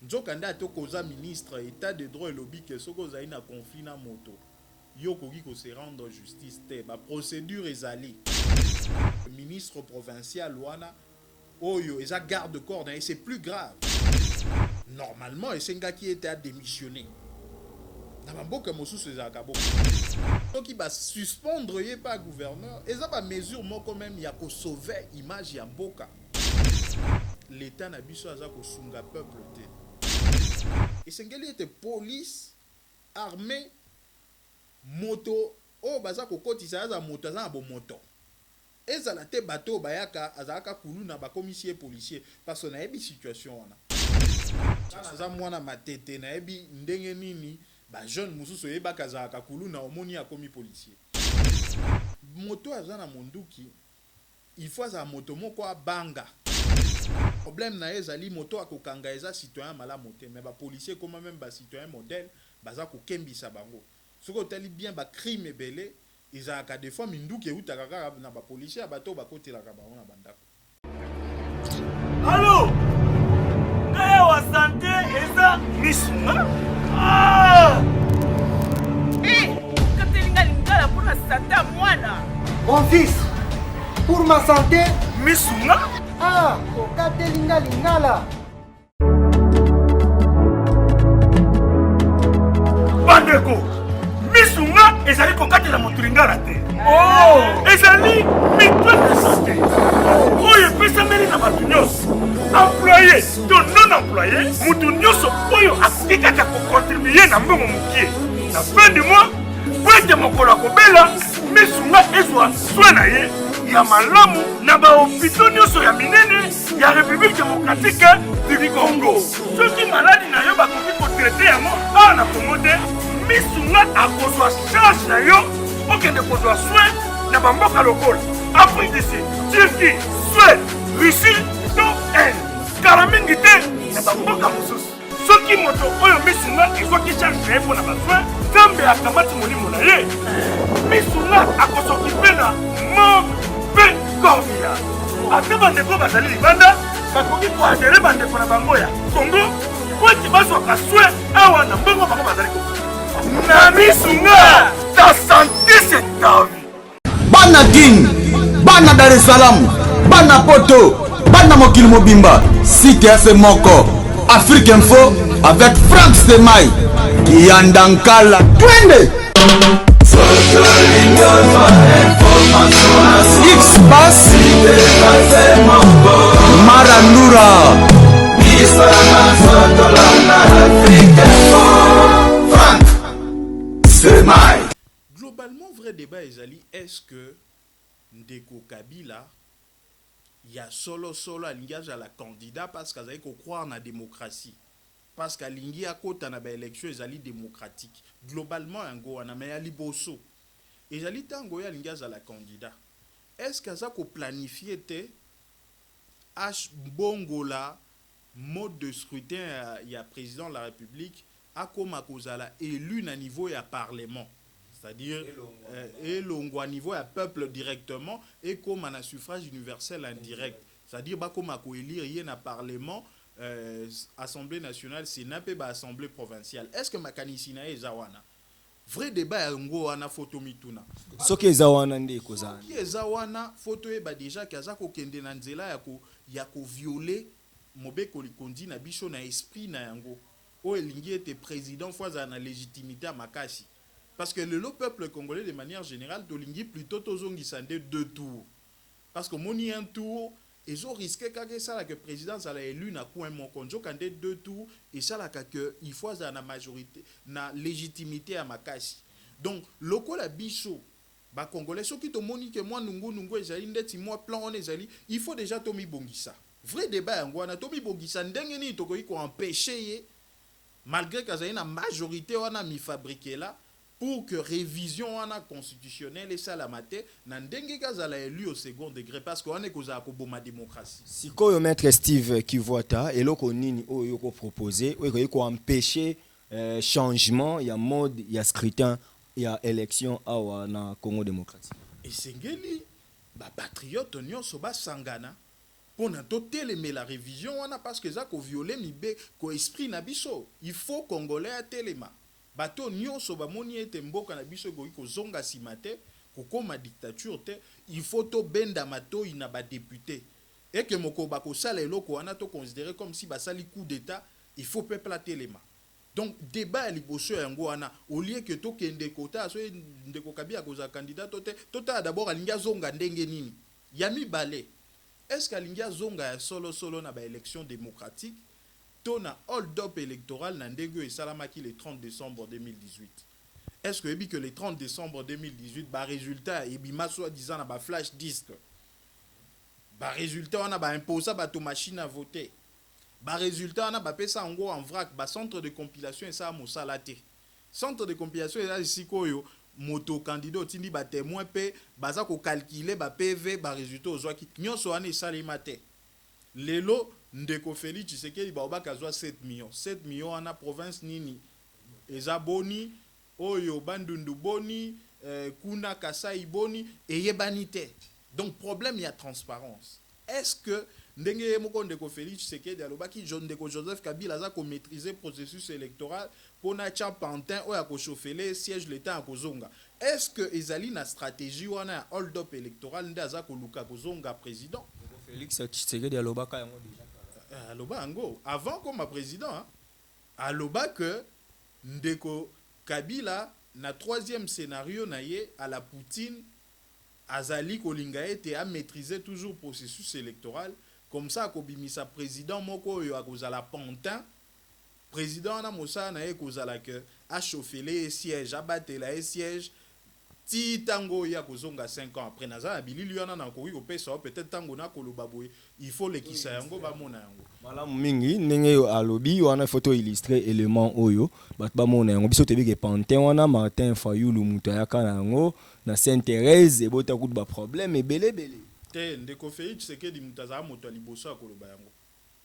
Nzokande ata okoza ministre, etat de droit elobi que soki ozali na conflit na moto, yo okoki ko se rendre justice te. Ba procedures ezali. Ministre provincial wana oyo eza garde corps na ye, c'est plus grave. Normalement esengaki ete a demissionner. Na ba mboka mosusu ezalaka bongo. Soki ba suspendre ye pa gouverneur, eza ba mesures moko meme ya ko sauver image ya mboka. L'etat na biso aza kosunga peuple te. Esengeli ete police, armee, moto oyo baza kokotisa aza moto aza na bomoto. Ezala te bato oyo bayaka azalaka kuluna bakomisi ye policier parce que nayebi situation wana. Nga naza mwana matete nayebi ndenge nini ba jeune mosusu oyebaka azalaka kuluna omoni ye akomi policier. Moto oyo aza na monduki il faut azala moto moko abanga. Problème na ye ezali moto akokanga eza citoyen malamu te mais ba policiers ekoma meme ba citoyen modèle baza kokembisa bango. Soki otali bien ba crimes ebele ezalaka des fois minduki ewutaka kaka na ba policiers ya bato oyo bakotelaka bango na ba ndako. Allo! Ngai awa sante eza misu nga. Ah! Eh, okateli nga lingala mpo na sante ya mwana. Mon fils, pour ma santé, misu nga. Ah, okateli nga lingala. Bandeko, misu nga ezali kokatela moto lingala te. Oh! Ezali mutuelle de santé oyo epesameli na bato nyonso, employe to non employe, moto nyonso oyo akoki kaka kokontribue na mbongo mokie na fin du mois mpo ete mokolo akobela misu nga ezwa soin na ye ya malamu na bahopito nyonso ya minene ya République démocratique du Congo. Soki maladi na yo bakoki kotraite yango awa na Congo te, misunga akozwa charge na yo okende kozwa soin na bamboka lokola Afrique du Sud, Turquie, Suède, Russie to Inde. Kala mingi te na bamboka mosusu. Soki moto oyo misunga ezwaki charge na ye mpo na basoin, Nzambe akamati molimo na ye. Misunga akosokipe na morgue mpe corbillard. Ata bandeko bazali libanda bakoki koadere bandeko na bango ya Congo mpo ete bazwaka soin awa na mbongo bango bazali kofuta. Na misunga, ta sante c'est ta vie. Bana Kin, bana Dar es Salaam, bana Poto, bana mokili mobimba, site ya se moko, Afrique Info avec Franck Stemay, Kiyanda Nkala, twende! X Bass Marandura Frank Stemay. Globalement vrai debat ezali est ce que ndeko Kabila ya solo solo alingi azala candidat parce que azali ko croire na democratie parce que alingi akota na ba elections ezali democratique globalement yango wana mais ya liboso ezali tango ye alingi azala candidat est ce que aza ko planifier te abongola mode de scrutin ya president de la republique akoma kozala elu na niveau ya parlement c'est à dire elongwa niveau ya peuple directement ekoma na suffrage universel indirect c'est à dire bakoma ko elire ye na parlement assemblée nationale sénat pe ba assemblée provinciale est ce que makanisi na ye eza wana vrai débat yango wana faut tomituna soki eza wana nde ekozala soki eza wana faut toyeba déjà ke aza kokende na nzela ya ko violer mobeko likondi na biso na esprit na yango oyo elingi ete president faut azala na legitimite ya makasi parce que lelo peuple congolais de manière générale tolingi plutôt tozongisa nde deux tours parce que omoni un tour ezo risquer kaka esala que president azala elu na coin moko nzoka nde deux tours esalaka que il faut azala na majorité na legitimite ya makasi donc lokola biso ba congolais soki tomoni que mwa nungu nungu ezali ndeti mwa plan wana ezali il faut dejà tomibongisa Vrai debat yango wana tomibongisa ndenge nini tokoki ko empecher ye malgre que azali na majorite wana amifabriquela pour que revision wana constitutionnelle esalama te na ndenge que azala elu au second degre parce que wana ekozala koboma democratie. Sikoyo maitre Steve Kivuata eloko nini oyo yo oko proposer oyo ekoki ko empecher changement ya mode ya scrutin ya election awa na Congo democratique? Esengeli ba patriotes nionso basangana. Mpona totelemela révision wana, parce que eza kovioler mibe ko esprit na biso. Il faut Congolais atelema. Bato nyonso bamoni ete mboka na biso ekoki kozonga nsima te, kokóma dictature te. Il faut tobenda matoi na badéputés eke moko bakosala eloko wana, toconsidérer comme si basali coup d'état. Il faut peuple atelema. Donc débat ya liboso yango wana. Au lieu que tokende kota soki ndeko Kabila akozala candidat to te, totala d'abord alingi azonga ndenge nini. Ya mibale, est ce que alingi azonga ya solosolo na baélection démocratique to na hold up électoral na ndenge oyo esalamaki le 30 décembre 2018? Est ce que oyebi que le 30 décembre 2018, barésultat ebima soi-disant na baflash disk? Barésultat wana, baimposa bato machine à voter. Barésultat wana, bapesa yango en vrac. Bacentre de compilation esala mosala te. Centre de compilation eza esika oyo moto candidat otindi batémoin mpe baza kocalculer baPV, barésultat ozwaki. Nyonso wana esalema te. Lelo ndeko Félix Tshisekedi baobaka azwa 7 millions. 7 millions wana, province nini eza boni? Oyo Bandundu boni? Kuna Kasai boni? Eyebani te. Donc problème ya transparence. Est ce que ndenge ye moko ndeko Félix Tshisekedi alobaki, ndeko Joseph Kabila aza komaîtriser processus électoral mpona atya pantin oyo akochauffele siège le temps ya kozonga, est ce que ezali na stratégie wana ya hold up électoral nde aza koluka kozonga président? Félix Tshisekedi alobaka yango déjà. Aloba yango avant koma président, hein. Aloba que ndeko Kabila na troisième scénario na ye à la Poutine azali kolinga ete amaîtriser toujours processus électoral. Comme ça akobimisa président moko oyo akozala pantin. Président wana, mosala na ye ekozala ke achauffele ye siège, abatela ye siège ti ntango oyo akozonga 5 ans après. Naza na bilili wana, nakoki kopesa yo peut-être ntango nakoloba boye. Il faut lekisa yango, bamona yango. Malamu mingi ndenge alobi wana. Faut toillustrer élément oyo bato bamona yango. Biso toyebi ke pantin wana, Martin Fayulu moto ayaka na yango na Sainte Thérèse, ebota kutu baproblème ebele ebele. Te, ndeko Félix Tshisekedi moto azala moto ya liboso ya koloba yango.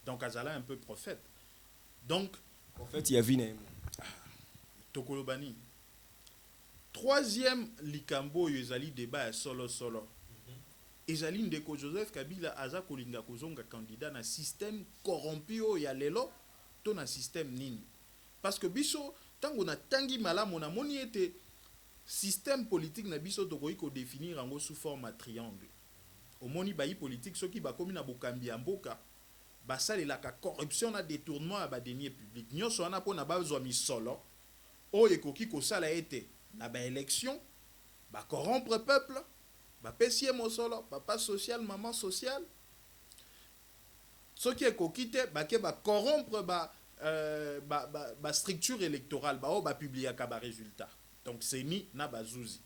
Donc azala un peu prophète. Donc prophète ya vie na ye. Tokoloba nini? Troisième likambo oyo ezali débat ya solosolo ezali ndeko Joseph Kabila aza kolinga kozonga candidat na système corrompu oyo ya lelo to na système nini? Parce que biso, ntango natangi malamu, namoni ete système politique na biso, tokoki kodéfinir yango sous forme ya triangle. Omoni, bayi politique, soki bakomi na bokambi ya mboka, basalelaka corruption na détournement ya badeniers publics nyonso wana mpona bazwa misolo oyo ekoki kosala ete na baélection bacorrompre peuple. Bapesi ye mosolo, papa social, mama social. Soki ekoki te, bake bacorrompre bastructure électorale, baoyo bapubliaka barésultat, donc CENI na bazuzi.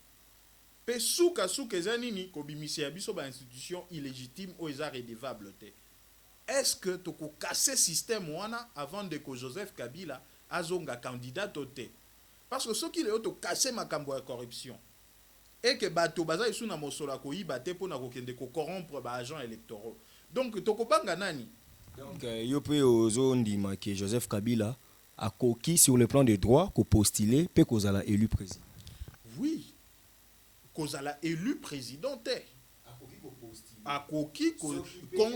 Mpe sukasuka eza nini? Kobimisa ya biso bainstitution illégitime oyo eza redevable te. Est ce que tokokase système wana avant ndeko Joseph Kabila azonga candidat to te? Parce que soki lelo tokase makambo ya corruption eke bato baza lisusu na mosolo ya koyiba te mpona kokende kocorrompre baagent électoraux, donc tokobanga nani? Donc yo mpe ozondima ke Joseph Kabila akoki sur le plan de droit kopostuler mpe kozala élu président? Oui, kozala élu président te. Akoki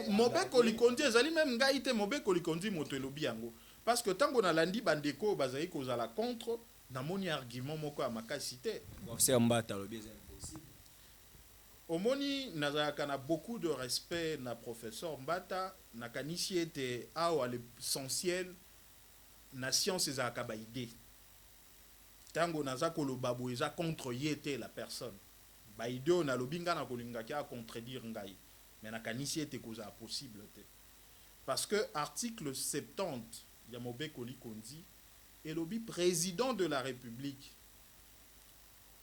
mobeko likondi ezali même ngai te, mobeko likondi moto elobi yango. Parce que ntango nalandi bandeko oyo bazali kozala contre, namoni argument moko ya makasi te. Professeur Mbata alobi eza impossible. Omoni, nazalaka na beaucoup de respect na professeur Mbata. Nakanisi ete awa l'essentiel na science ezalaka baidée. Ntango naza koloba boye, eza contre ye te, la personne. Baidée oyo nalobi, ngai nakolingaki acontredire ngai, mais nakanisi ete kozala possible te, parce que article 70 ya mobeko likondi elobi président de la République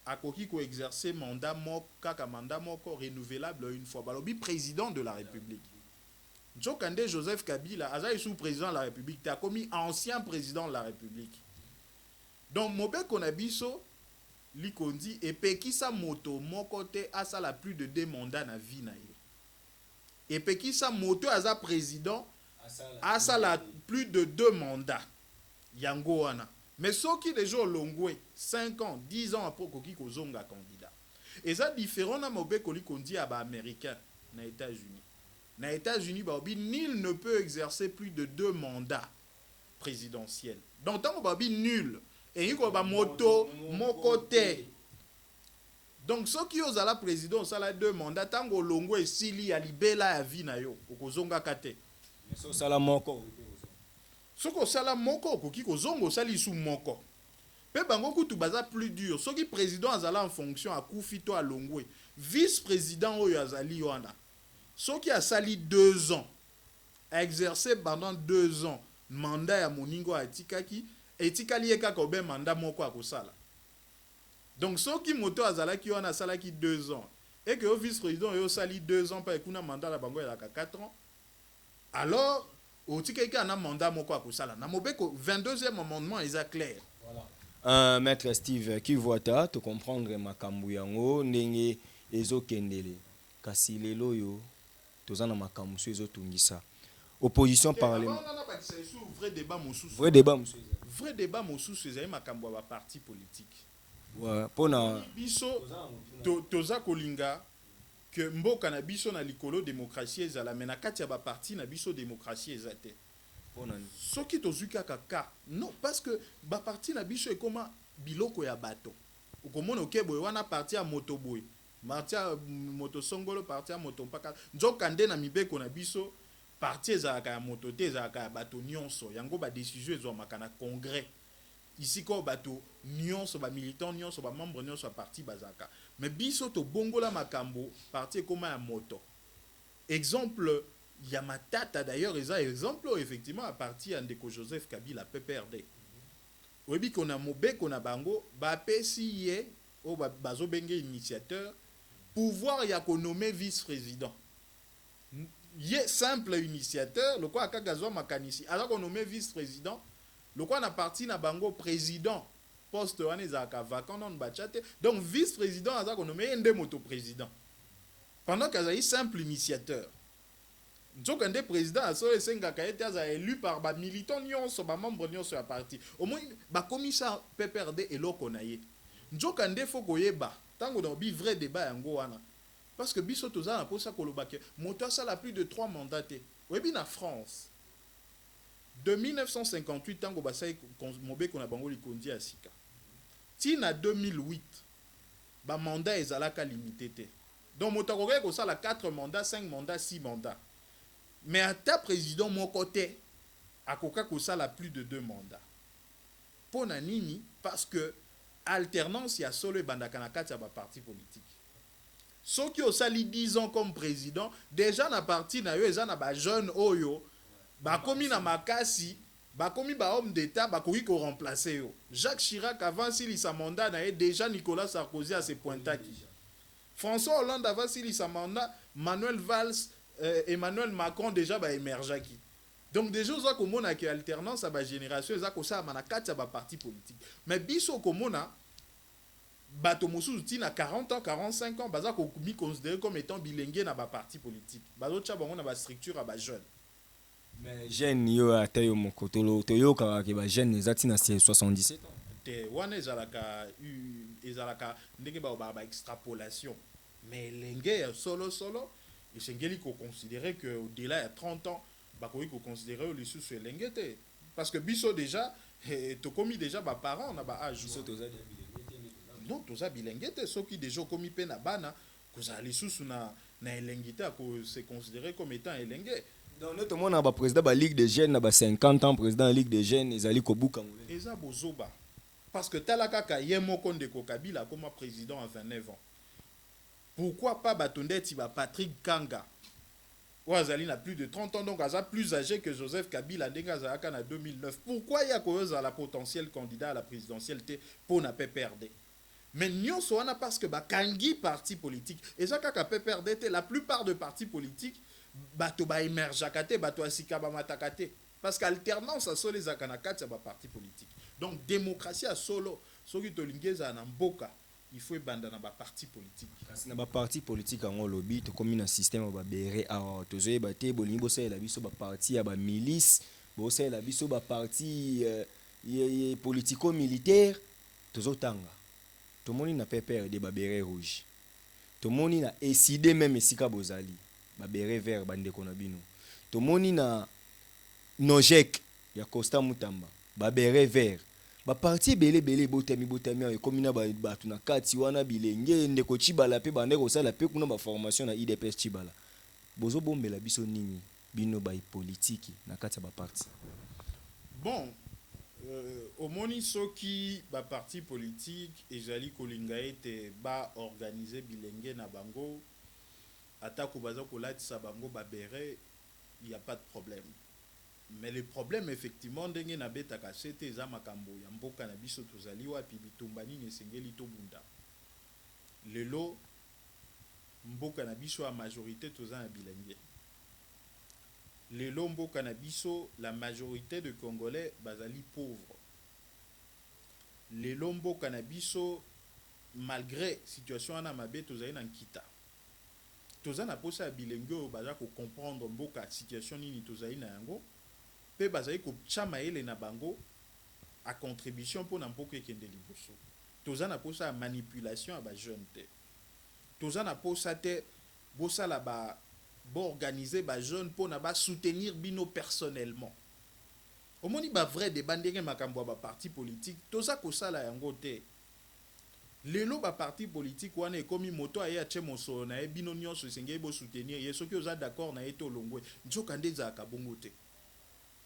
akoki koexercer mandat moko, kaka mandat moko renouvelable une fois. Balobi président de la République. Nzokande Joseph Kabila aza lisusu président de la République te, akomi ancien président de la République. Donc mobeko na biso likondi epekisa moto moko te asala plus de deux mandats na vie na ye. Epekisa moto oyo aza président asala plus de deux mandats, yango wana. Mais soki déjà olongwe, 5 ans, 10 ans après, okoki kozonga candidat. Eza différent na mobeko likondi ya baaméricain na États-Unis. Na États-Unis, balobi nul ne peut exercer plus de deux mandats présidentiels. Donc ntango balobi nul, elingi koloba moto moko te. Donc soki ozala président, osala deux mandats, ntango olongo, esili ya libela ya vie na yo, okozongaka te. So osala moko? Soki osala moko, okoki kozonga, osali lisu moko. Mpe bango kutu baza plus dur. Soki président azala en fonction, akufi to alongwe, vice président oyo azali wana, soki asali 2 ans, aexerce pendant 2 ans mandat ya moninga oyo atikaki, etikali ye kaka obe mandat moko akosala. Donc soki moto azalaki wana asalaki 2 ans eke yo vice président oyo osali 2 ans, mpe kuna mandat na bango ezalaka 4 ans, alors otikaki kaka na mandat moko akosala. Na mobeko, 22e amendement eza clair. Maître Steve Kivuata, tocomprendre makambo yango ndenge ezokendele, kasi lelo oyo toza na makambo mosusu ezotungisa opposition parlement. Avant nabakisa esu vrai débat mosusu. Vrai débat mosusu eza. Vrai débat mosusu ezali makambo ya baparti politique. Ouais, mpona Biso toza kolinga ke mboka na biso na likolo démocratie ezala, me na kati ya baparti na biso démocratie eza te. Mpona nini? Soki tozwi kaka ka non, parce que baparti na biso ekóma biloko ya bato. Okomona oke boye wana parti ya moto boye, parti ya moto songolo, parti ya moto mpaka. Nzoka nde na mibeko na biso, parti ezalaka ya moto te, ezalaka ya bato nyonso. Yango badécision ezwamaka na congrès, esika oyo bato nyonso, bamilitant nyonso, bamembre nyonso ya parti bazalaka. Mais biso tobongola makambo, parti ekóma ya moto. Exemple ya matata d'ailleurs eza exemple oyo effectivement ya parti ya ndeko Joseph Kabila, PPRD. Oyebi ko na mobeko na bango, bapesi ye oyo bazobenge initiateur pouvoir ya konommer vice président. Ye simple initiateur, lokola kaka azwa makanisi, aza konommer vice président. Lokola na parti na bango président, poste wana ezalaka vacant, nano batya te, donc vice président aza konommer ye nde moto président, pendant qu'azali simple initiateur. Nzoka nde président aso esengaka ye te azala élu par bamilitant nyonso, bamembre nyonso ya parti. Omoni, bakomisa PPRD eloko na ye. Nzoka nde fo koyeba, ntango nalobi vrai débat yango wana, parce que biso toza na mposa koloba ke moto asala plus de 3 mandats te. Oyebi, na France, de 1958, ntango basali mobeko na bango likondi ya sika, ti na 2008, bamandat ezalaka limité te. Donc moto akokaki kosala 4 mandats, 5 mandats, 6 mandats, mais ata président moko te akoka kosala plus de 2 mandats. Mpo na nini? Parce que alternance ya solo ebandaka na kati ya baparti politique. Soki osali 10 ans comme président, déjà na parti na yo eza na bajeune oyo bakomi na makasi, bakomi bahomme d'état, bakoki koremplacer yo. Jacques Chirac, avant asilisa mandat na ye, déjà Nicolas Sarkozy ase pointaki. François Hollande, avant asilisa mandat, Manuel Valls, Emmanuel Macron déjà baémergeaki. Donc déjà oza komona ke alternance ya bagénération eza kosalama na kati ya baparti politique. Mais biso komona bato mosusu ntina 40 ans, 45 ans, baza komiconsidérer comme étant bilenge na baparti politique, bazotya bango na bastructure ya bajeune. Mais jeune yo, ata yo moko, toyokaka ke bajeune eza ntina 77 ans. Te, wana ezalaka ndenge balobaka baextrapolation. Mais elenge ya solosolo esengeli koconsidérer que au-delà ya 30 ans, bakoki koconsidérer oyo lisusu elenge te, parce que biso déjà tokomi déjà baparent na baage. Biso toza bilenge te nde. Non, toza bilenge te. Soki déjà okomi mpe na bana, kozala lisusu na elengi te akose considérer comme étant elenge. Donc nde tomona baprésident baligue de jeunes na ba 50 ans, président ya ligue de jeunes ezali kobuka molele. Eza bozoba, parce que tala kaka ye moko ndeko Kabila, akoma président à 29 ans. Pourquoi pas bato ndeti bapatrick Kanga oyo azali na plus de 30 ans, donc aza plus âgé que Joseph Kabila ndenge azalaka na 2009? Pourquoi ye akoyozala potentiel candidat à la présidentielle te mpo na PPRD? Mais nyonso wana parce que bakangi parti politique. Eza kaka PPRD te, la plupart de partis politiques, bato baémergeaka te, bato ya sika bamataka te, parce que alternance ya solo ezalaka na kati ya baparti politique. Donc démocratie ya solo, soki tolingi ezala na mboka, il faut ebanda na baparti politique. Kasi na baparti politique yango, olobi tokomi na système ya babere. Awa tozoyeba te, bolingi bosalela biso baparti ya bamilice, bosalela biso baparti politico militaire. Tozotanga, tomoni na PPRD baberet rouge, tomoni na ECiDé, même esika bozali. Babérets verts, bandeko na bino. Tomoni na Nojek ya Constant Mutamba, babérets verts. Baparti ebele ebele ebotami botami awa, ekomi na bato na kati wana, bilenge. Ndeko Tshibala mpe bande kosala mpe kuna baformation na UDPS. Tshibala, bozobombela biso nini, bino bapolitiki na kati ya baparti? Bon, omoni, soki baparti politique ezali kolinga ete baorganize bilenge na bango, atako baza kolatisa bango babérets, y a pas de problème. Mais le problème, effectivement, ndenge nabetaka se te, eza makambo ya mboka na biso. Tozali wapi? Bitumba nini esengeli tobunda lelo? Mboka na biso ya majorité toza na bilenge. Lelo mboka na biso, la majorité de Congolais bazali pauvre. Lelo mboka na biso, malgré situation wana mabe, tozali na nkita. Toza na posa ya bilenge oyo baza kocomprendre mboka, situation nini tozali na yango, mpe bazali kotya mayele na bango à contribution mpona mboka ekende liboso. Toza na posa ya manipulation ya bajeune te. Toza na posa te bosala ba boorganize bajeune mpona basoutenir bino personnellement. Omoni, bavrai débat ndenge makambo ya baparti politique, toza kosala yango te. Lelo baparti politique wana ekomi moto aye, atie mosolo na ye, bino nyonso esengeli bosoutenir ye. Soki oza d'accord na ye te, olongwe. Nzoka nde ezalaka bongo te.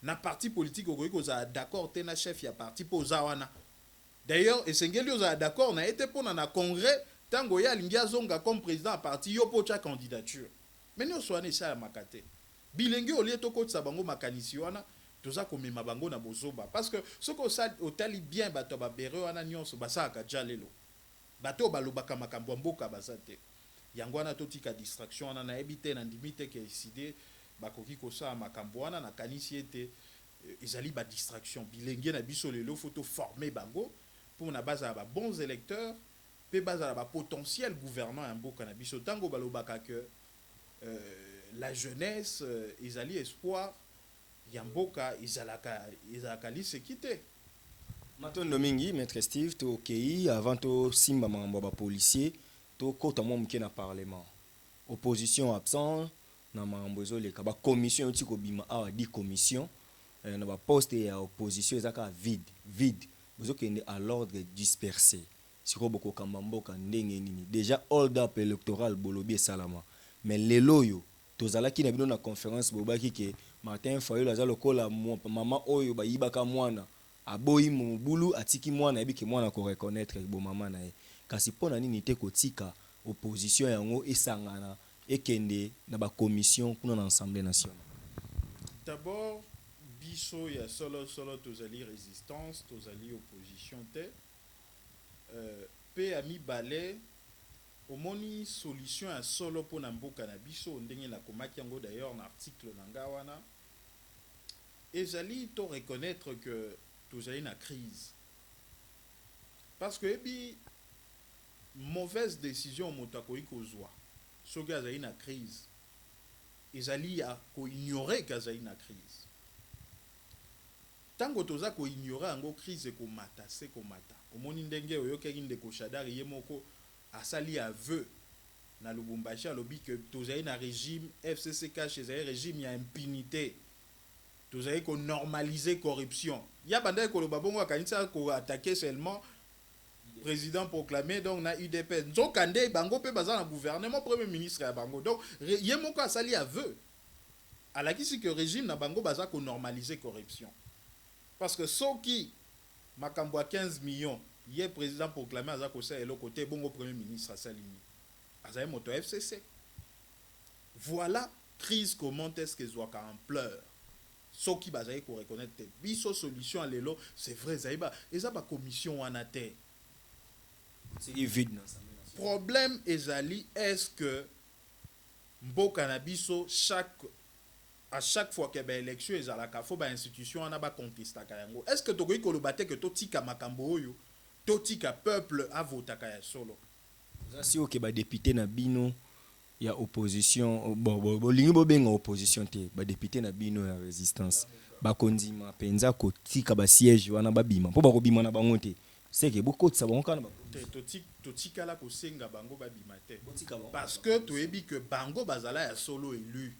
Na parti politique, okoki kozala d'accord te na chef ya parti mpo oza wana. D'ailleurs, esengeli ozala d'accord na ye te mpona na congrès, ntango ye alingi azonga comme président ya parti, yo mpo otya candidature. Mais nyonso wana esalamaka te. Bilenge, au lieu tokotisa bango makanisi wana, toza komema bango na bozoba, parce que soki otali bien, bato ya babérets wana nyonso basalaka ja lelo. Bato oyo balobaka makambo ya mboka baza te. Yango wana totika distraction wana. Nayebi te, nandimi te ke ECiDé bakoki kosala makambo wana. Nakanisi ete ezali badistraction. Bilenge na biso lelo, faut toforme bango mpona bazala babons électeurs mpe bazala bapotentiel gouvernant ya mboka na biso. Ntango balobaka ke la jeunesse ezali espoir ya mboka, ezalaka liseki te. Matondo mingi, maître Steve. Tokei, avant tosimba makambo ya bapolicier, tokɔta mwa moke na parlement. Opposition absent na makambo ezoleka. Bacommission euti kobima awa, di commission na baposte ya opposition eza kaka vide vide. Bozokende à l'ordre dispersé. Sikoyo bokokamba mboka ndenge nini? Déjà hold up électoral bolobi esalama, mais lelo oyo tozalaki na bino na conférence, bolobaki ke Martin Fayulu aza lokola mama oyo bayibaka mwana, aboyi mobulu, atiki mwana, ayebi ke mwana koreconnaître bomama na ye. Kasi mpo na nini te kotika opposition yango esangana, ekende na bacommission kuna na Assemblée nationale? D'abord, biso ya solosolo tozali résistance, tozali opposition te. Mpe ya mibale, omoni, solution ya solo mpona mboka na biso, ndenge nakomaki yango d'ailleurs na article na nga wana, ezali to reconnaître que tozali na crise, parce que oyebi, mauvaise décision moto akoki kozwa soki azali na crise ezali ya koignore ke azali na crise. Ntango toza koignore yango, crise ekomata se komata. Omoni ndenge oyokaki ndeko Shadari ye moko asali aveu na Lubumbashi, alobi ke tozali na régime FCC CACH, ezali régime ya impunité, tozali konormaliser corruption. Ya bandaki koloba bongo, akanisi koattaquer seulement président proclamé, donc na UDPS. Nzoka nde bango mpe baza na gouvernement, premier ministre ya bango. Donc ye moko asali aveu, alakisi ke régime na bango baza konormaliser corruption, parce que soki makambo ya 15 millions, ye président proclamé aza kosala eloko te, bongo premier ministre asali nini? Azali moto ya FCC. Voilà crise, comment est-ce que ezwaka ampleur soki bazali koreconnaître te. Biso, solution ya lelo, c'est vrai, ezali eza bacommission wana te. Soki vide na Assemblée nationale. Problème ezali, est-ce que mboka na biso, chaque à chaque fois ke baélection ezalaka, faut bainstitution wana bacontestaka yango? Est ce que tokoki koloba te ke totika makambo oyo, totika peuple avotaka ya solo? Oza si oke badéputé na bino ya opposition, bon, bolingi bobenga opposition te, badéputé na bino ya résistance bakondima mpenza kotika basiège wana, babima mpo bakobima na bango te? Seke bokotisa bango kaka na Te, totikala kosenga bango babima te. Botika bango. Parce que toyebi ke bango bazala ya solo élu.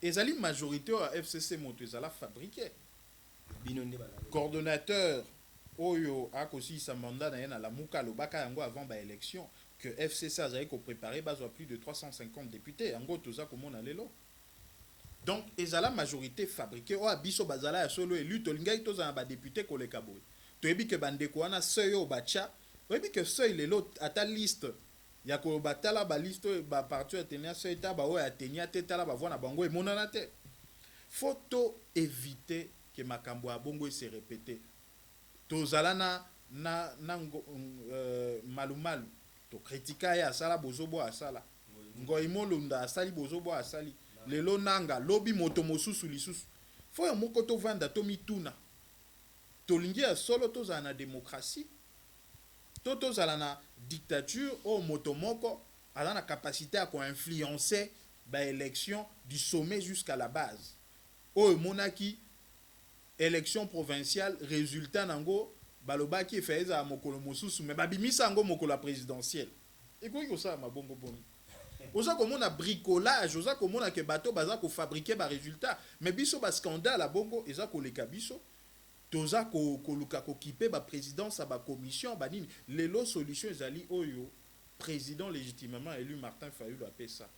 Ezali majorité oyo ya FCC moto ezala fabriqué. Bino nde bazala. Coordonnateur oyo akosilisa mandat na ye na Lamuka alobaka yango avant baélection que FCC azali kopréparer bazwa plus de 350 députés. Yango toza komona lelo. Donc ezala majorité fabriqué. Oyo ya biso bazala ya solo élu, tolingaki tozala na badéputé koleka boye. Toyebi ke bandeko wana, seuil oyo batya, oyebi ke seuil lelo, ata liste ya koloba tala baliste oyo baparti oyo atenia seuil, ta baoyo atenia te, tala bavoi na bango emonana te. Faut to éviter ke makambo ya bongo ese répéter. Tozala na Malumalu, tokritika ye, asala bozobo, asala Ngoi Molunda, asali bozobo, asali lelo nanga lobi moto mosusu lisusu. Faut ya moko tovanda, tomituna: tolingi ya solo tozala na démocratie to tozala na dictature oyo moto moko aza na capacité ya koinfluencer baélection du sommet jusqu'à la base? Oyo emonaki élection provinciale, résultat nango balobaki efe ezala mokolo mosusu, me babimisa yango mokolo ya présidentielle. Ekoki kosala mabongo boni? Oza komona bricolage, oza komona ke bato baza kofabriquer barésultat. Mais biso, bascandale ya bongo eza koleka, biso toza koluka kokipe baprésidence ya bacommission banini. Lelo solution ezali oyo président légitimement élu Martin Fayulu apesa,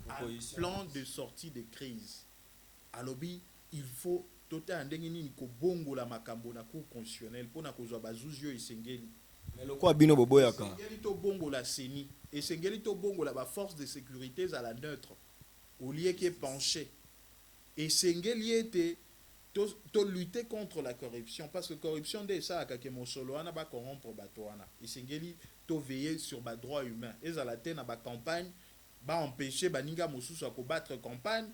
un plan de sortie de crise. Alobi il faut totala ndenge nini kobongola makambo na Cour constitutionnelle mpona kozwa bazuzi oyo esengeli. Mais lokola bino boboyaka. Esengeli tobongola CENI, esengeli tobongola baforce de sécurité ezala neutre au lieu ke penché. Esengeli ete to lutter contre la corruption, parce que corruption nde esalaka ke mosolo wana bacorrompre bato wana. Esengeli toveiller sur badroit humain, ezala te na bacampagne baempêche baninga mosusu ya kobattre campagne,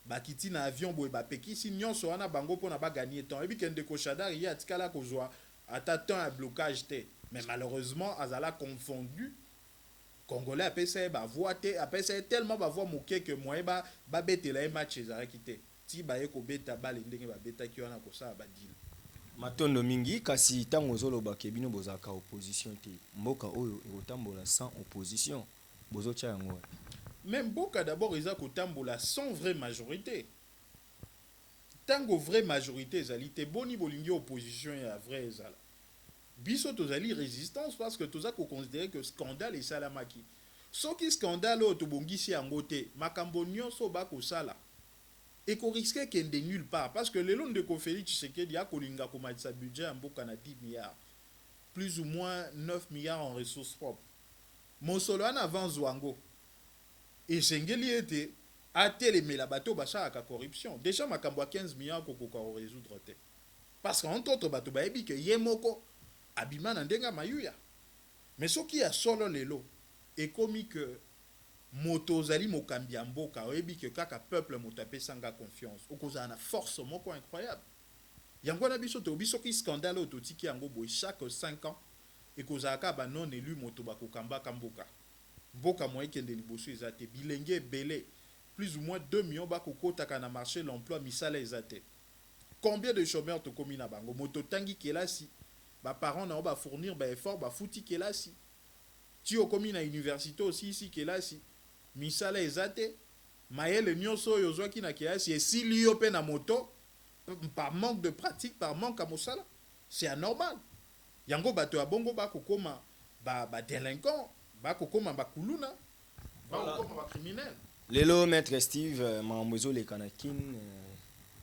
bakiti na avion boye, bapekisi nyonso wana bango mpona bagagner temps. Oyebi ke ndeko Shadary, ye atikala kozwa ata temps ya blocage te, mais malheureusement azala confondu. Congolais apesa ye bavoi te, apesa ye tellement bavoi moke ke moyen babetela ye match ezalaki te, ti baye kobeta bale ndenge babetaki wana, kosala badeal. Matondo mingi. Kasi ntango ozolobaka bino bozalaka opposition te, mboka oyo ekotambola sans opposition, bozotya yango wapi? Mais mboka d'abord eza kotambola sans vraie majorité. Ntango vraie majorité ezali te, boni bolingi opposition ya vraie ezala? Biso tozali résistance parce que toza koconsidérer que scandale esalamaki. Soki scandale oyo tobongisi yango te, makambo nyonso bakosala ekorisquer ekende nulle part, parce que lelo ndeko Félix Tshisekedi akolinga komatisa budget ya mboka na 10 milliards, plus ou moins 9 milliards en ressources propres. Mosolo wana, avant zwa yango, esengeli ete atelemela bato oyo basalaka corruption. Déjà makambo ya 15 milliards kokoka korésoudre te, parce que entre autres bato bayebi ke ye moko abima na ndenge ya mayuya. Mais soki ya solo lelo ekomi ke moto ozali mokambi ya mboka, oyebi ke kaka peuple moto apesanga confiance, okozala na force moko incroyable. Yango wana biso toyebi, soki scandale oyo totiki yango boye, chaque 5 ans ekozala kaka banon élu moto bakokambaka mboka. Mboka mo ekende liboso eza te. Bilenge ebele, plus ou moins 2 millions, bakokotaka na marché l'emploi, misala eza te. Combien de chômeurs tokomi na bango? Moto otangi kelasi, baparent na yo bafournir baeffort, bafuti kelasi ti okomi na université, osilisi kelasi, misala eza te. Mayele nyonso oyo ozwaki na kelasi esili yo mpe na moto par manque de pratique, par manque ya mosala. C'est anormal. Yango bato ya bongo bakokoma badélinquant, bakokoma bakuluna, bakokoma bacriminel. Lelo, maître Steve, makambo ezoleka na Kine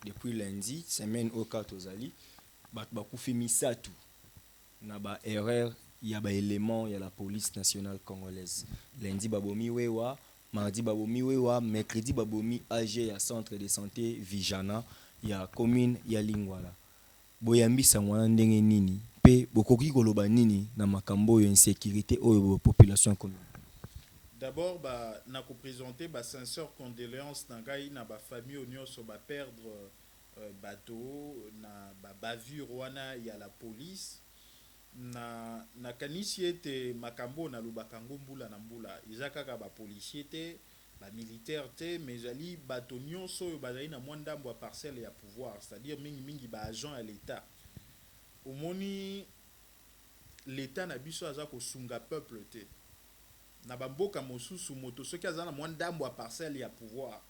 depuis lundi, semaine oyo kaka tozali, bato bakufi misato na baerreur ya baélément ya la Police nationale congolaise. Lundi babomi wewa, mardi babomi wewa, mercredi babomi AG ya centre de santé Vijana ya commune ya Lingwala. Boyambisa wana ndenge nini mpe bokoki koloba nini na makambo oyo, insécurité oyo population ya commune? D'abord ba na koprésenter ba sincère condoléance na ngai na bafamille oyo nyonso baperdre bato na babavure wana ya la police. Na nakanisi ete makambo oyo nalobaka yango mbula na mbula, eza kaka bapolicier te, bamilitaire te, mais ezali bato nyonso oyo bazali na mwa ndambo ya parcelle ya pouvoir, c'est-à-dire mingimingi baagent ya l'État. Omoni, L'État na biso aza kosunga peuple te. Na bamboka mosusu, moto soki aza na mwa ndambo ya parcelle ya pouvoir,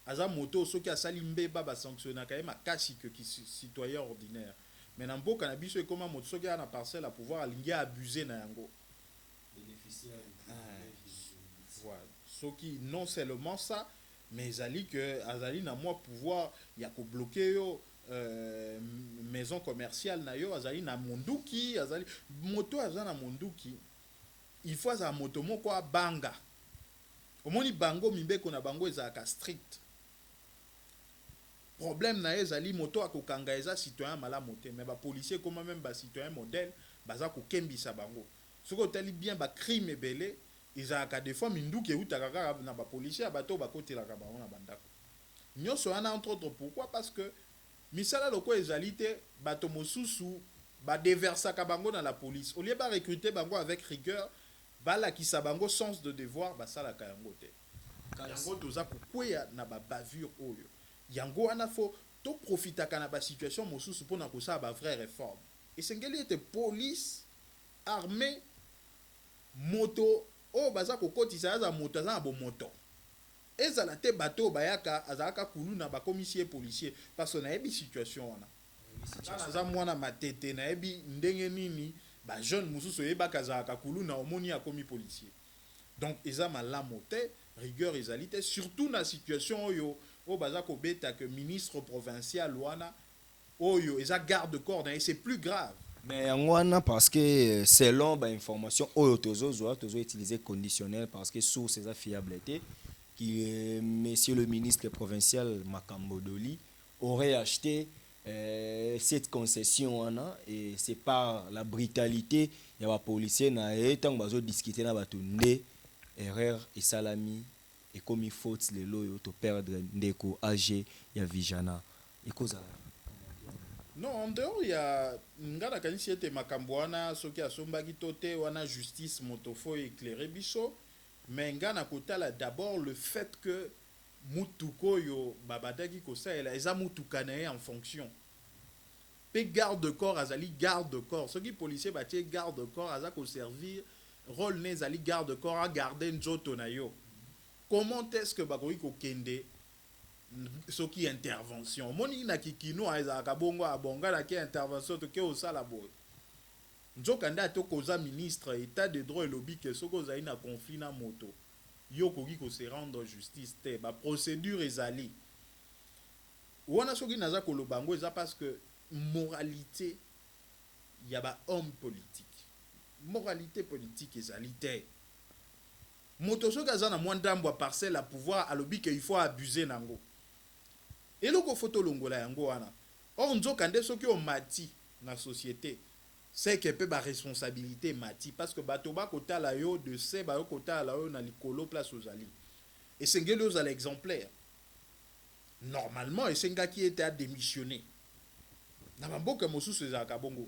aza moto soki asali mbeba, basanctionnaka ye makasi que citoyen ordinaire. Mais na mboka na biso, ekóma moto soki aza na parcelle ya pouvoir, alingi abuse na yango. Voilà. Soki non seulement ça, mais ezali que azali na mwa pouvoir ya kobloquer yo maison commerciale na yo, azali na monduki. Azali moto aza na monduki, il faut azala moto moko abanga. Omoni, bango mibeko na bango ezalaka strict. Problème na ye ezali moto akokanga eza citoyen malamu te. Mais bapolicier ekoma même bacitoyen modèle, baza kokembisa bango. Soki otali bien, bacrime ebele ezalaka des fois minduki eutaka kaka na bapolicier ya bato oyo bakotelaka bango na bandako nyonso wana, entre autres. Pourquoi? Parce que misala lokola ezali te, bato mosusu badeversaka bango na la police. Au lieu barecruter bango avec rigueur, balakisa bango sens de devoir, basalaka yango te. Yango toza kokweya na babavure oyo. Yango wana faut toprofitaka na basituation mosusu mpona kosala bavrai réforme. Esengeli ete police, armée, moto oyo baza kokotisa aza moto aza na bomoto. Ezala te bato oyo bayaka, azalaka kuluna, bakomisi ye policier. Parce que nayebi situation wana, nga naza mwana Matete, nayebi ndenge nini bajeune mosusu oyebaka azalaka kuluna, omoni akomi policier. Donc eza malamu te, rigueur ezali te, surtout na situation oyo oyo baza kobeta ke ministre provincial wana oyo eza garde corps na ye. C'est plus grave. Mais yango wana, parce que selon bainformation oyo tozozwa, tozoutiliser conditionnel parce que source eza fiable te, qui monsieur le ministre provincial Makambo Doli aurait acheté cette concession wana, et c'est par la brutalité ya bapolicier na ye ntango bazodiscute na bato nde erreur esalami, ekomi faute. Lelo oyo toperdre ndeko ag ya Vijana, ekozala Non, en dehors ya nga, nakanisi ete makambo wana, soki asombaki to te, wana justice moto faut éclairer biso. Mais nga na kotala d'abord le fait que mutuka oyo babandaki kosalela eza mutuka na ye en fonction. Mpe garde corps azali garde corps. Soki policier batie garde corps, aza koservir rôle ne ezali garde corps, agarde nzoto na yo. Comment est-ce que bakoki kokende soki intervention? Omoni, na kikino ezalaka bongo, abonga naki intervention, toke osala boye. Nzoka nde ate okoza ministre, État de droit elobi ke soki ozali na conflit na moto, yo okoki kose rendre justice te, baprocédure ezali wana. Soki naza koloba yango, eza parce que moralité ya bahomme politique, moralité politique ezali te. Moto soki aza na mwa ndambo ya parcelle ya pouvoir, alobi ke il faut abuser nango. Eloko faut tolongola yango wana. Or nzoka nde soki omati na société, c'est que mpe baresponsabilité emati, parce que bato bakotala yo de se, bayo kotala yo na likolo. Place ozali, esengeli ozala exemplaire. Normalement esengaki ete adémissionner. Na bamboka mosusu ezalaka bongo.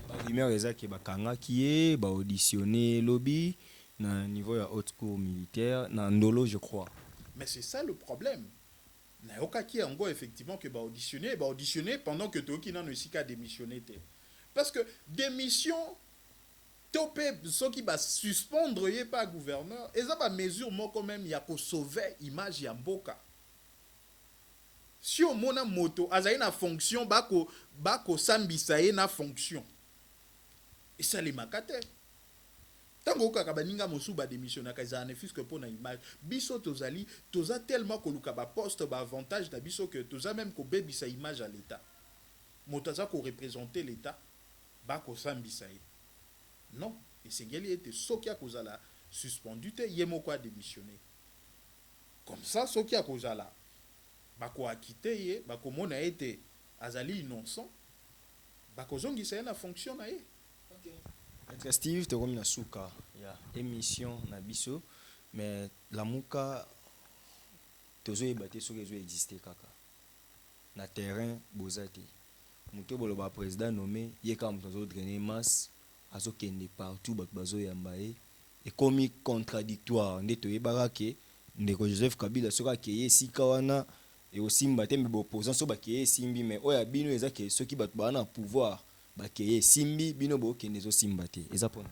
Barumeur eza ke bakangaki ye, baauditionne lobi na niveau ya haute cour militaire na Ndolo, je crois. Mais c'est ça le problème. Nayokaki yango effectivement ke baauditionne, baauditionne pendant que toyoki nano esika démissionner te. Parce que démission to mpe soki basuspendre ye pa gouverneur, eza bamesure moko même ya kosauve image ya mboka. Si omona moto azali na fonction, bakosambisa ye na fonction, esalemaka te. Ntango okaka baninga mosusu badémissionnaka, ezala ne fût-ce que mpo na image. Biso tozali, toza tellement koluka baposte, baavantage na biso, ke toza même kobebisa image ya l'État. Moto aza koreprésente l'État, bakosambisa ye? Non. Esengeli ete soki akozala suspendu te, ye moko adémissionne. Comme ça, soki akozala, bakoacquitter ye, bakomona ete azali innocent, bakozongisa ye na fonction na ye. Maître Steve, tokomi na suka ya émission na biso. Mais Lamuka, tozoyeba te soki ezoexiste kaka na terrain. Boza te moto boloba président nommé, ye kaka moto azodrainer masse, azokende partout, bato bazoyamba ye. Ekomi contradictoire. Nde toyebaka ke ndeko Joseph Kabila soki akeye esika wana, ekosimba te. Me baopposant so bakeye, esimbi. Me oyo ya bino eza ke soki bato baa na pouvoir, Bakeye, esimbi, bino bokende, ezosimba te, eza mpona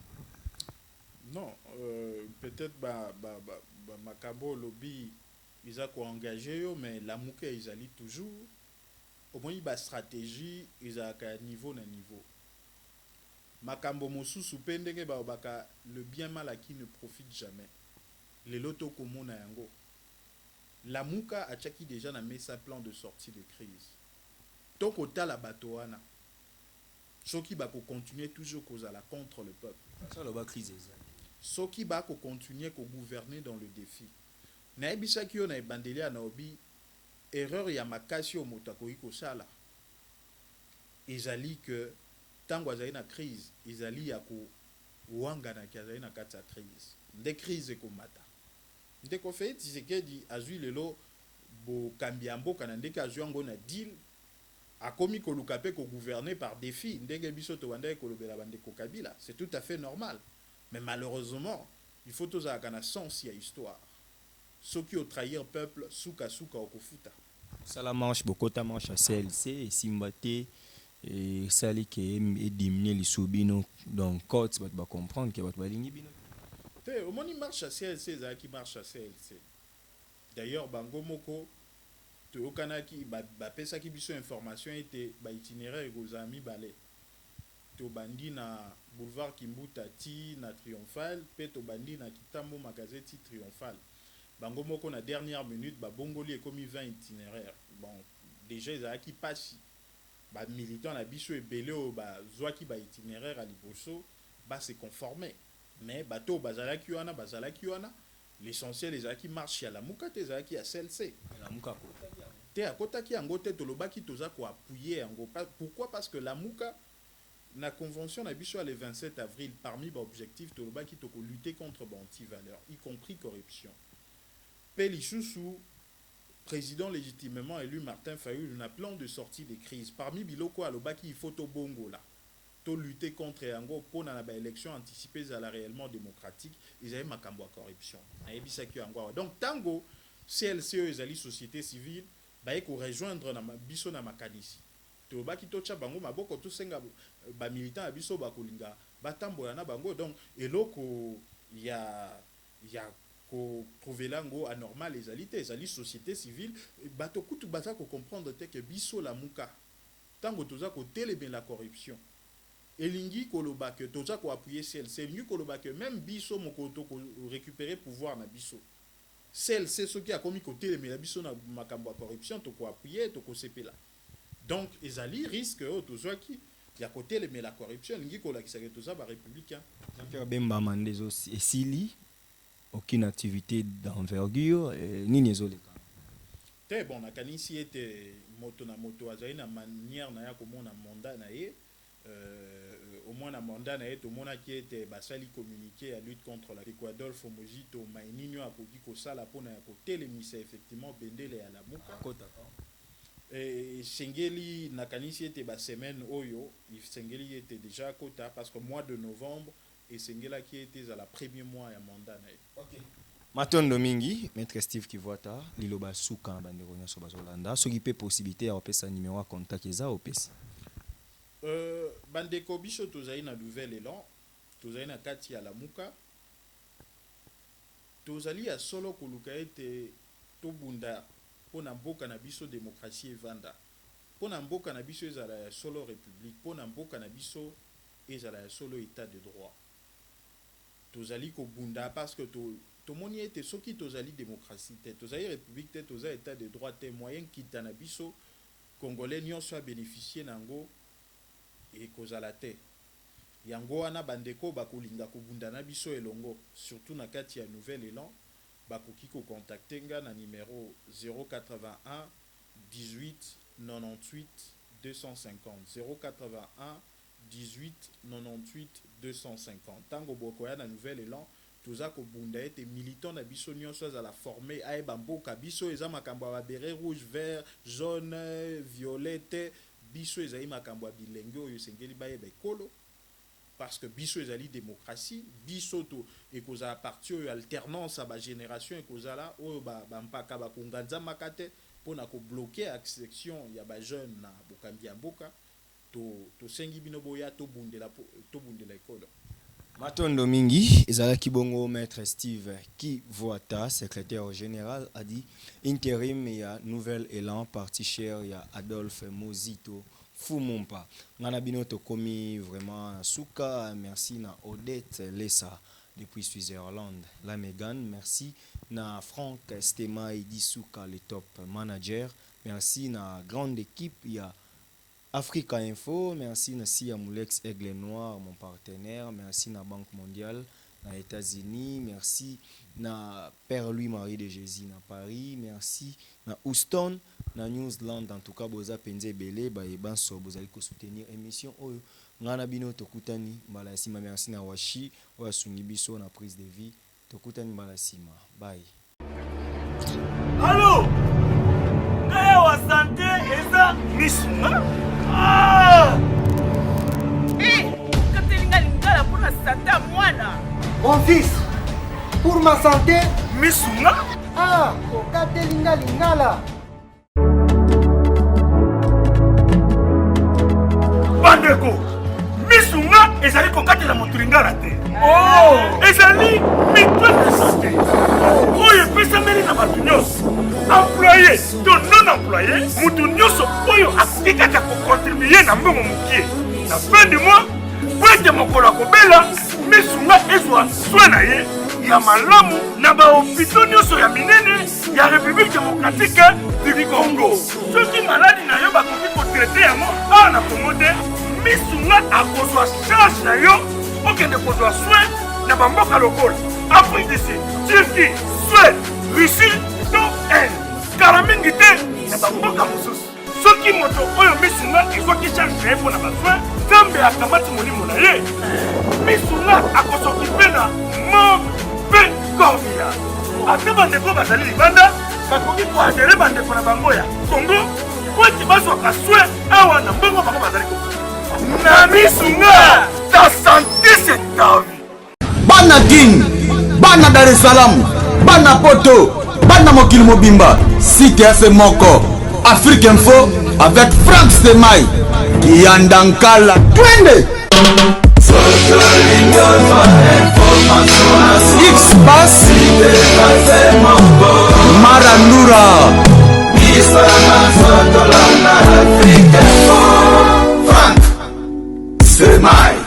Non, peut-être ba makambo olobi eza koengage yo, mais Lamuka ezali toujours. Omoni, bastratégie ezalaka ya niveau na niveau. Makambo mosusu mpe, ndenge balobaka, le bien mal acquis ne profite jamais. Lelo tokomona yango. Lamuka atiaki déjà na mesa plan de sortie de crise. Tokotala bato wana soki bakocontinue toujours kozala contre le peuple. Aloba crise eza. Soki bakocontinue kogouverner dans le défi, nayebisaki yo na ebandeli ya naobi, erreur ya makasi oyo moto akoki kosala ezali ke ntango azali na crise, ezali ya kowanganaki azali na kati ya crise, nde crise ekomata. Ndeko Félix Tshisekedi azwi lelo bokambi ya mboka na ndenge azwi yango na deal, akomi koluka mpe kogouverner par défi, ndenge biso tobandaki kolobela bandeko Kabila. C'est tout à fait normal, mais malheureusement, il faut tozalaka na sens ya histoire. Soki otrahir peuple, sukasuka okofuta. Osala marche, bokota marche ya CLC, esimba te, esali ke ediminue lisusu bino. Donc cote bato bacomprendre ke bato balingi bino. Te, omoni, marche ya CLC ezalaki marche ya CLC. D'ailleurs, bango moko toyokanaki, bapesaki biso information ete baitinéraire ekozala mibale: tobandi na boulevard Kimbuta ti na Triomphal, mpe tobandi na Kitambo Magasin ti Triomphal. Bango moko na dernière minute babongoli, ekomi 20 itinéraire. Bon, déjà ezalaki mpasi. Bamilitant na biso ebele oyo bazwaki baitinéraire ya liboso base conforme, mais bato oyo bazalaki wana, bazalaki wana. L'essentiel, ezalaki marche ya Lamuka te, ezalaki ya CLC. Lamuka? Te, akotaki yango te. Tolobaki toza koappuyer yango. Pourquoi? Parce que Lamuka, na convention na biso ya le 27 avril, parmi baobjectif tolobaki tokolutter contre baantivaleur, y compris corruption. Mpe lisusu, président légitimement élu Martin Fayulu, na plan de sortie des crises, parmi biloko alobaki, il faut tobongola, tolutter contre yango mpona na baélection anticipée ezala réellement démocratique, ezali makambo ya corruption. Nayebisaki yango awa. Donc ntango CLC oyo ezali société civile baye korejoindre na biso na makanisi, tolobaki totya bango maboko, tosenga bamilitant ya biso bakolinga batambola na bango. Donc eloko ya kotrouvela yango anormal ezali te. Ezali société civile. Bato kutu baza kocomprendre te ke biso Lamuka, ntango toza kotelemela corruption, elingi koloba ke toza koappuyer CLC, elingi koloba ke même biso mokolo tokorécupérer pouvoir na biso, CLC soki akomi kotelemela biso na makambo ya corruption, tokoappuyer, tokosepela. Donc ezali risque oyo tozwaki ya kotelemela corruption, elingi kolakisa ke toza barépublicain. Jean-Pierre Bemba, manda esili, aucune activité d'envergure, nini ezoleka? Te, bon, nakanisi ete moto na moto azali na manière na ya komona mandat na ye. Au moins na mandat na ye, tomonaki ete basali communiqué ya lutte contre la Adolphe Muzito, mai nini oyo akoki kosala mpona ya kotelemisa effectivement bendele ya Lamuka. Esengeli, nakanisi ete basemaine oyo esengeli ete déjà akota, parce que mois de novembre esengelaki ete ezala premier mois ya mandat na ye. Okay. Matondo mingi, maître Steve Kivuata. Liloba suka na bandeko nyonso bazolanda, soki mpe possibilité ya kopesa numéro ya contact eza, opesi. Bandeko, biso tozali na Nouvel Élan, tozali na kati ya Lamuka, tozali ya solo koluka ete tobunda mpo na mboka na biso, démocratie evanda, mpo na mboka na biso ezala ya solo république, mpo na mboka na biso ezala ya solo état de droit. Tozali kobunda parce que tomoni ete soki tozali démocratie te, tozali république te, toza état de droit te, moyen kita na biso congolais nyonso abénéficie na yango ekozala te. Yango wana, bandeko bakolinga kobunda na biso elongo, surtout na kati ya Nouvel Élan, bakoki kocontacte nga na numéro 081 18 98 250, 081 18 98 250. Ntango bokoya na Nouvel Élan, toza kobunda ete militant na biso nyonso azala formé, ayeba mboka. Biso eza makambo ya babérets rouge, vert, jaune, violet te. Biso ezali makambo ya bilenge oyo esengeli bayeba ekolo, parce que biso ezali démocratie. Biso to ekozala parti oyo alternance ya bagénération ekozala, oyo bampaka bakonganzamaka te mpona kobloquer accession ya bajeune na bokambi ya mboka. Tosengi bino boya tobundela, tobundela ekolo. Matondo mingi. Ezalaki bongo maître Steve Kivuata, secrétaire général ad intérim ya Nouvel Élan, parti cher ya Adolphe Mozito Fumumpa. Nga na bino tokomi vraiment na suka. Merci na Odette Lesa depuis Switzerland, la Megan. Merci na Frank Stema Disuka, le top manager. Merci na grande équipe ya Africa Info. Merci na Sia Moulex Aigle Noir, mon partenaire. Merci na Banque Mondiale na États-Unis. Merci na Père Louis-Marie de Jésus na Paris. Merci na Houston, na New Zealand. En tout cas, boza penze ebele bayeba nso bozali kosoutenir émission oyo. Nga na bino tokutani mbala ya nsima. Merci na Washi oyo asungi biso na prise de vie. Tokutani mbala nsima, bye. Allo, ngai awa sante eza misunga. Ah! Eh, okateli nga lingala mpo na sante ya mwana. Mon fils, pour ma santé, misunga. Ah, okateli nga lingala. Bandeko, misunga ezali kokatela moto lingala te. Oh! Ezali mutuelle de santé oyo epesameli na bato nyonso, employé to non employé, moto nyonso oyo akoki kaka kokontribue na mbongo mokie na fin du mois, po ete mokolo akobela, misunga ezwa soin na ye ya malamu na bahopito nyonso ya minene ya République démocratique du Congo. Soki maladi na yo bakoki kotraite yango awa na Congo te, misunga akozwa charge na yo okende kozwa soin na bamboka lokola Afrique du Sud, Turquie, Suède, Russie to Inde, kala mingi te na bamboka mosusu. Soki moto oyo misunga ezwaki charge na ye mpo na basoin, Nzambe akamati molimo na ye, misunga akosokipe na morgue mpe corbillard. Ata bandeko bazali libanda bakoki koadere bandeko na bango ya Congo po ete bazwaka soin awa na mbongo bango bazali kofuta. Na misunga, ta santé c'est ta vie. Bana Kin, bana Dar es Salaam, bana Poto, bana mokili mobimba, site ya se moko, Afrique Info avec Frank Stemay, Kiyanda Nkala, twende! X-Bass, Marandura.